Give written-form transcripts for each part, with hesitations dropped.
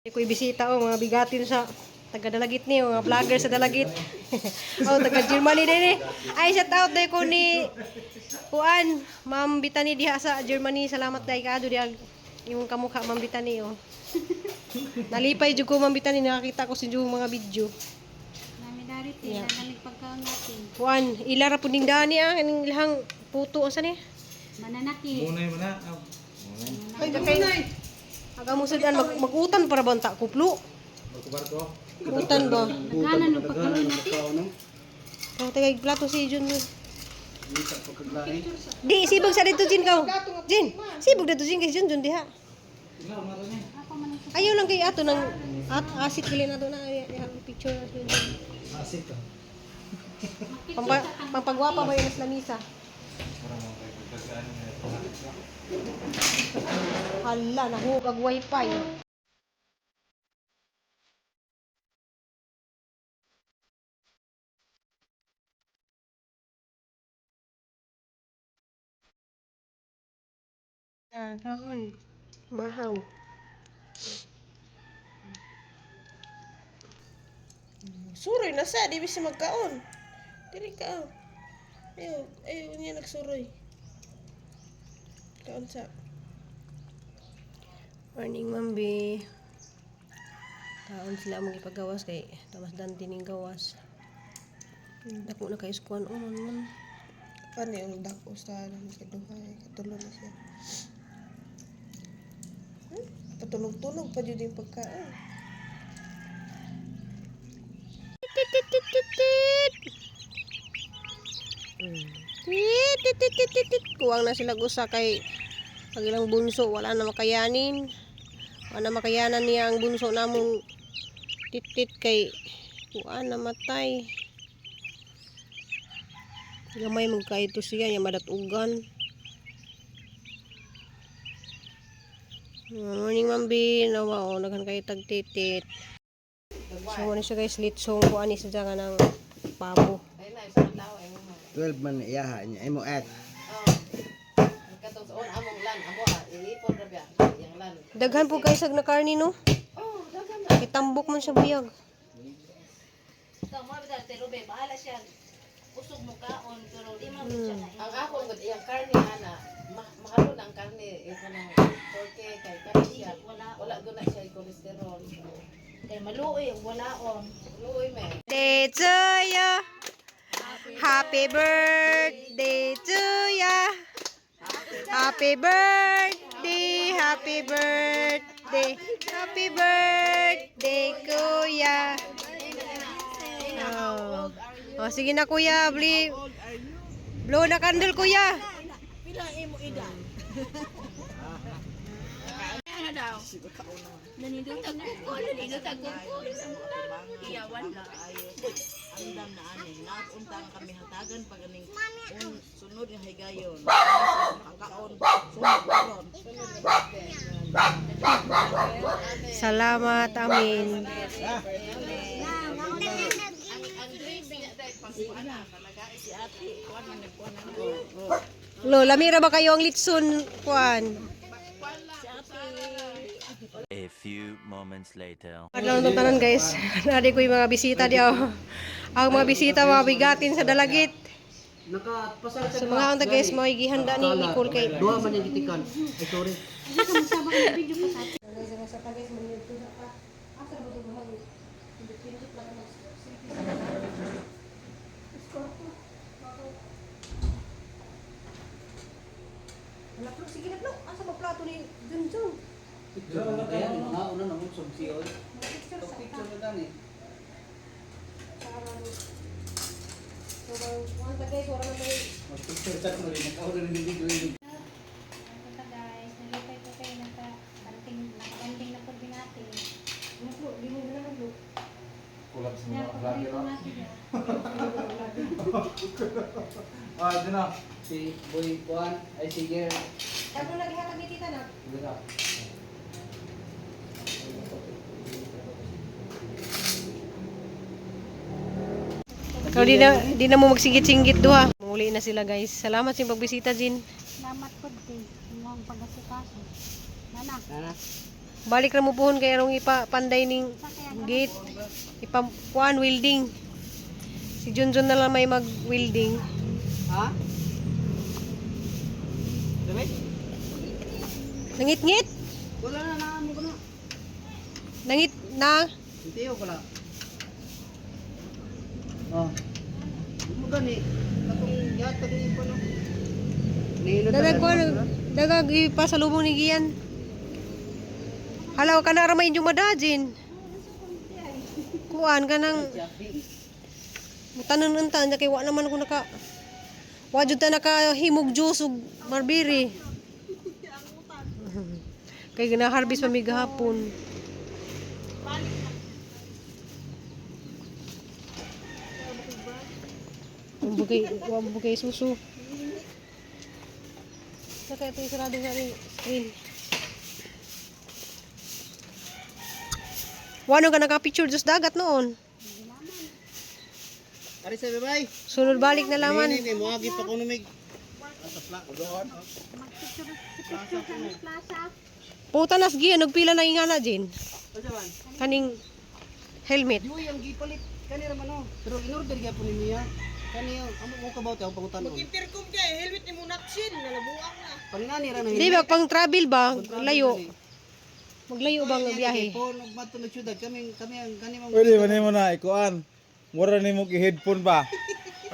Ko'y bisita oh, mga bigatin sa taga Dalagit ni, mga vlogger sa Dalagit. Oh, taga Germany din eh. Ay, shout out day ko ni Kuan, Ma'am Bitani diha sa Germany. Salamat dai kaado diha imong kamukha, Ma'am Bitani, oh. Nalipay jud ko, Ma'am Bitani, nakakita ko sa inyong mga video. Nami dari ti, Yeah. nalamig pagkaon natin. Kuan, ila ra pud ning dani ah, kaning ilahang puto unsa ni? Mananaki. Munay mo na. Ah, Ay, kay Aga mo sudan mag-utan para banta kuplo. Barko-barko. Utan ba? Nagana no pagkaon natin. Oh, tagay plato si Jun. Di sibog sa dito, Jin, kaw. Jin, sibog dito, Jin, kay Jun Jun diha. Ayaw lang kay ato nang at asit gili na to na diha picture na si Jun. Asik to. Pampa, pampagwapa ba yun sa lamisa? Hala, nahuog ag wifi. Ah, kaon. Mahaw. Suroy na sa, di bisi magkaon. Dili ka. Oh. Ayaw, ayaw niya nagsuroy. Kaon sa. Morning, Ma'am B. Taon sila among ipagawas kay tamas dante ning gawas. Dako na kay skuan oh man man. Paano yung dako sa nang kaduha, eh, katulo na siya. Patulog-tulog pa dyan yung pagkaon. Tit tit tit tit tit. Tit tit tit tit tit tit. Kuwang na sila gusa kay pag ilang bunso wala na makayanin. Wala na makayanan niya ang bunso namong tit tit kay kuan namatay. Gamay mo kay ito siya niya madatugan. Morning, Ma'am B. Nawa oh, daghan kayo tagtitit. So ano siya guys, litsong kuan ni siya nga ng pabo. 12 man iyaha niya imo at Daghan po guys ag na karne, no? Kitambok man siya buyag. Ang ako gud iyang karne ana, mahalo na ang karne eh kanang turkey kay kani siya. Wala gud na siya cholesterol. Kay maluoy ang walaon. Luoy man. Birthday to you. Happy birthday to ya. Happy birthday, happy birthday, happy birthday, kuya. Oh. Oh, sige na kuya, bli. Blow na candle, kuya. Andam na ani, naunta kami hatagan pag aning sunod nga higayon. Ang kaon sunod karon. Salamat, amin. Lo, lamira ba kayo ang litson, kuan? A few moments later. Adlaw ng tanan guys. Nari ko yung mga bisita di oh. Ang mga bisita mga bigatin sa Dalagit. Nakapasar So mga unta guys, mo gihanda ni Nicole kay. Duha man yung gitikan. Ay, sorry. Wala po, sige na po. Asa ba plato ni Junjun? Picture na kaya mga una na mong subsiyon. Picture na gani. So, mga guys, wala na tayo. Mag-picture chat mo rin nakauna rin yung video yun. Ano guys, nalipay ko kayo naka banting nakabanding na pud natin. Ano po, di mo ganahan lo. Kulab sa Na mga vlogger. paborito Oh. natin. Ah, dito na. Si Boy Juan ay si Ger. Ako naghihatag ni tita na. Dito. Ikaw di na mo magsinggit-singgit duha. Muli na sila guys. Salamat sa pagbisita, Jin. Salamat pud ti imong pag-asikaso. Nana. Nana. Balik ra mo puhon kay arong ipa panday ning gate. Ipa kuan welding. Si Junjun na lang may mag welding. Ha? Dami? Nangit-ngit. Wala na naamo ko na. Nangit na. Hindi ko wala. Oh. Mo gani katong yatag ni ko no. Nilo Dadag ko dagag ipasalubong ni Gian. Halaw ka na ra may inyong madajin. Kuan ka nang mutanon unta nya kay wa naman ko naka wa jud ta nakahimog juice ug marbiri. Kay gina-harvest pa mi gahapon. Ang bugay, wa bugay suso. Saka ito yung sarado sa ating screen. Wano ka naka-picture just dagat noon. Ari sa bye. Sunod balik na laman. Ni mo agi pa kuno mig. Magpicture picture sa Miss Plaza. Puta nas giya nagpila na ingana Jin. Unsa man? Kaning helmet. Yuy ang gipalit kani ra man oh. Pero in-order gyapon ni niya. Kani amo mo kabaw ta pangutan-on. Intercom kay helmet ni mo naksin, nalabuang na. Pangani ra na Di ba pang travel ba? Layo. Maglayo ba ang biyahe? Po nagmadto na syudad kami kami ang kani mong Pwede ba nimo na ikuan? Mura nimo ki-headphone ba?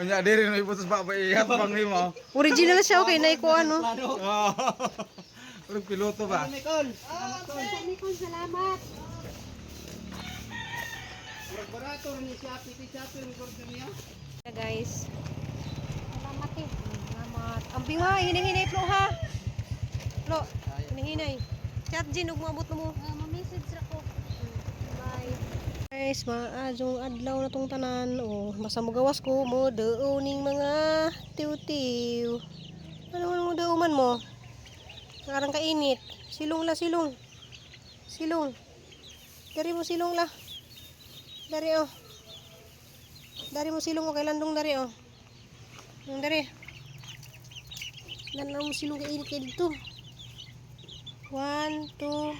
Unya diri no ibutos ba ba ihat pang nimo. Original siya okay na iko ano. plano. Murag piloto ba? Nicole, Nicole, salamat. murag barato ra ni si Api kay si Api ang order niya. Guys. Salamat eh. Salamat. Amping ha, hinay-hinay Flo ha. Flo, hinay-hinay. Chat Jin ug moabot na mo. Ah, ma-message ra ko. Bye. Guys, maadjong adlaw na tong tanan. O, basta mo gawas ko mo dao ning mga tiw-tiw. Ano man mo dao man mo? Karang kainit. Silong la silong. Silong. Dari mo silong la. Dari oh. Dari mo silong o kay landong dari oh. Ang dari. Lan mo silong kay init kay dito. 1 2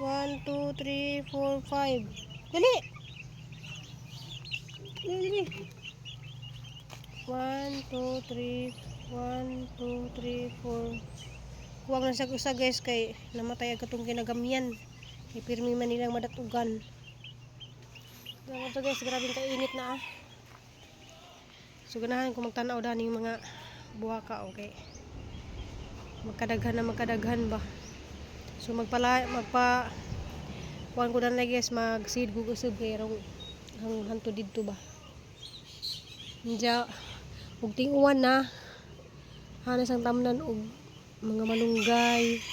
1, 2, 3, 4, 5. Dali! Dali, dali. 1, 2, 3, 1, 2, 3, 4. Kuwang na sa usa guys kay namatay ang katong ginagamyan. Kay pirmi man nilang madatugan. Dapat to guys, grabing kainit na ah. So ganahan ko magtanaw dani yung mga buhaka, okay. Magkadaghan na magkadaghan ba. So magpala magpa kuan ko dan lagi guys mag seed gug usab kay rong hang hanto didto ba. Nja ug ting-uwan na hanas ang tamnan og mga malunggay.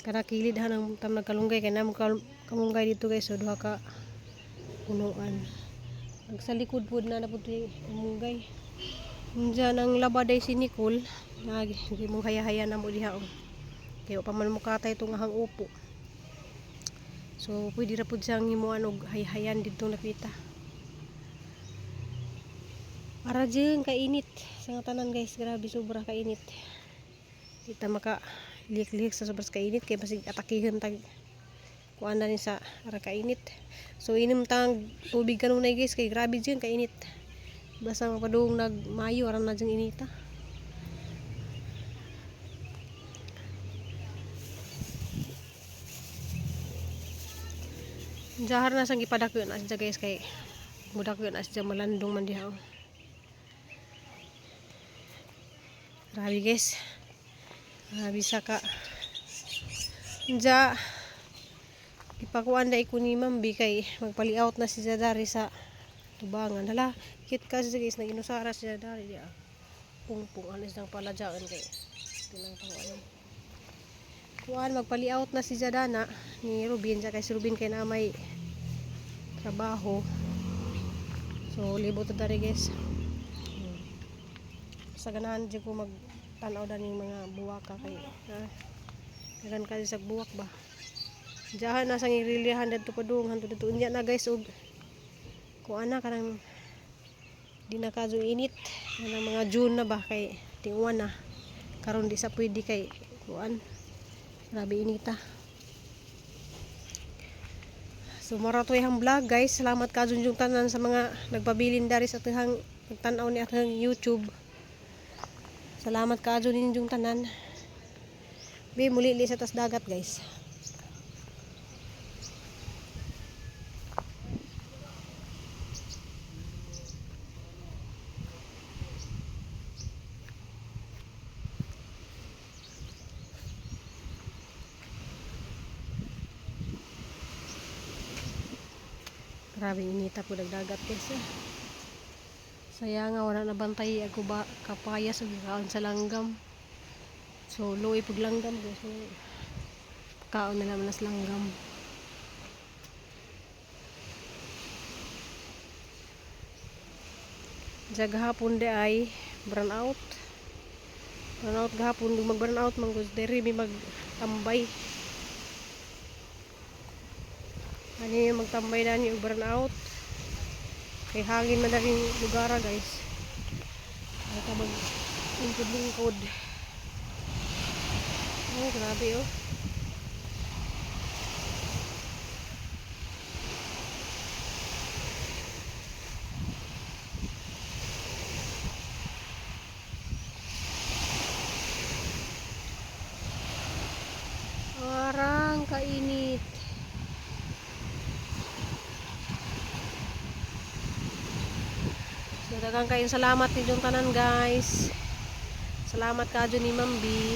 Karakilid han ang tamnan kalunggay kay namo kamunggay dito guys, so duha ka punuan. Ag sa likod pod na napud kamunggay. Nja nang labaday si Nicole nag mong haya-haya na mo diha oh. Kaya pa man mukatay itong ahang upo. So, pwede ra pud siyang himuan og hayhayan didto nakita. Ara dyan, kainit. Sa nga tanan guys, grabe sobra kainit. Kita maka lihik-lihik sa sobra sa kainit kay basig atakihan tag kuan na ni sa ara kainit. So inom tang tubig kanunay guys kay grabe dyan kainit. Basta mapadung nagmayo ara na dyan inita. Jahar na sang gipadako na siya guys kay mudako na siya malandong man diha. Oh. Grabe guys. Grabe sa ka. Diya gipakuan dai ko ni Ma'am B kay magpali-out na si dari sa tubangan. Hala, cute ka siya guys naginusara siya dari diha. Pungpung alis ng paladyaon kay tinang panguan. Kuan magpali-out na si Jadana ni Rubin siya kay si Rubin kay na may trabaho. So libot ta dari guys. Sa ganahan jud ko magtan-aw dani yung mga buwaka kay ah, daghan kasi sa buwak ba. Diyan na sang irilyahan dadto padung hanto didto unya na guys og kuan na kanang di na kadyo init kanang mga June na ba kay tinguan na karon di sa pwede kay kuan. Grabe inita. So mara to ihang vlog, guys. Salamat ka yung tanan sa mga nagpabilin dari sa tuhang nagtan-aw ni atong YouTube. Salamat ka ninyong tanan. Be muli li sa tas dagat, guys. Grabe inita po dagat, guys. Eh. Saya nga wala na bantay ako ba kapayas ug kaon sa langgam. So luoy pug langgam, guys. So, kaon na naman nas langgam. Sa gahapon di ay brown out. Brown out gahapon, mag brown out man gud diri mi magtambay. Ano yung magtambay na ni brown out. Kay hangin man na rin lugara, guys. Ay ka mag lingkod lingkod. Oh, grabe oh. Arang kainit. So, daghang kayong salamat ninyong tanan, guys. Salamat kadyo ni Ma'am B.